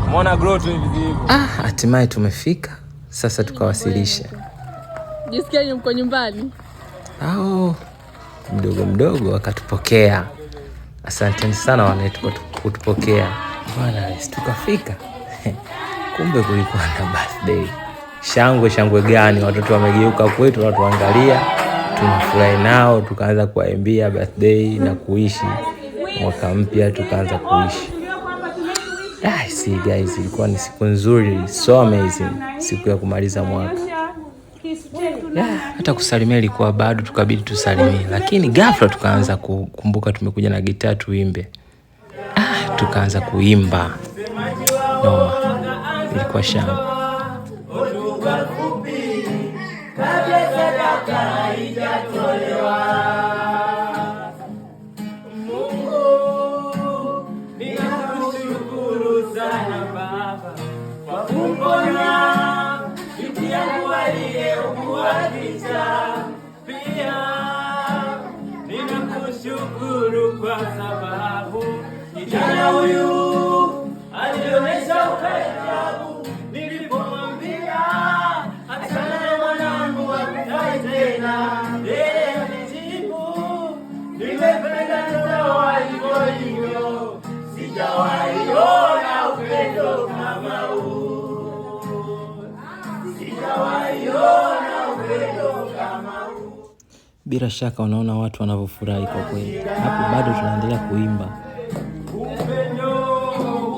Umeona grotto hivi zilivyo. Ah, hatimaye tumefika. Sasa tukawasilisha. Jisikiaje mko nyumbani? Ao mdogo mdogo akatupokea. Asanteni sana wanetu kwa kutupokea bwana. Tukafika, kumbe kulikuwa na birthday. Shangwe shangwe gani! Watoto wamegeuka kwetu, wanatuangalia, tunafurahi nao, tukaanza kuwaimbia birthday na kuishi mwaka mpya, tukaanza kuishi. Ah, see guys, ilikuwa ni siku nzuri, so amazing, siku ya kumaliza mwaka. Yeah, hata kusalimia ilikuwa bado, tukabidi tusalimie, lakini ghafla tukaanza kukumbuka tumekuja na gitaa tuimbe. Ah, tukaanza kuimba noma, ilikuwa shangwe. Hotuba fupi kabla sadaka haijatolewa. Mungu, ninakushukuru sana Baba kwa kumponya binti yangu aliyeugua kichaa. Pia ninakushukuru kwa sababu kijana huyu alionyesha upendo nilipomwambia achana na mwanangu hakutaki tena. Yeye alijibu, nimependa ndoa hivyo hivyo, sijawahi ona upendo kama huu, sijawahi ona upendo kama huu. Bila shaka unaona watu wanavyofurahi kwa kweli. Hapo bado tunaendelea kuimba. Upendo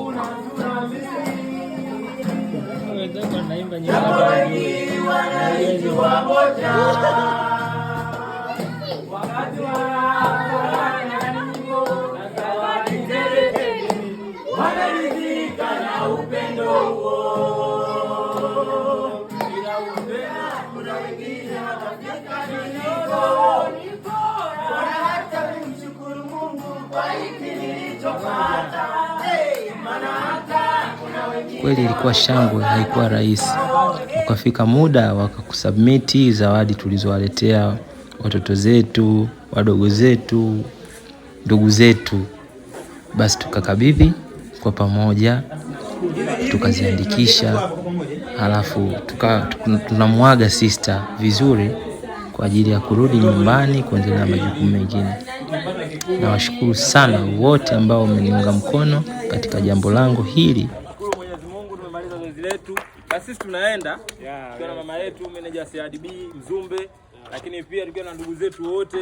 unatuna japo wengi wanaijua moja wakati wa furaha na nyimbo na zawadi tele, wanaridhika na upendo huo. Ila upendo kuna wengine watafika niliko, bora hata kumshukuru Mungu kwa hiki nilichopata. Hey, maana hata kuna wengine Kweli ilikuwa shangwe, haikuwa rahisi. Ukafika muda wakakusubmit zawadi tulizowaletea watoto zetu, wadogo zetu, ndugu zetu, basi tukakabidhi kwa pamoja, tukaziandikisha, halafu tunamwaga sister vizuri kwa ajili ya kurudi nyumbani kuendelea na majukumu mengine. Nawashukuru sana wote ambao wameniunga mkono katika jambo langu hili. Shukuru Mwenyezi Mungu tumemaliza zoezi letu. Na sisi tunaenda tukiwa na mama yetu meneja CRDB Mzumbe, lakini pia tukiwa na ndugu zetu wote.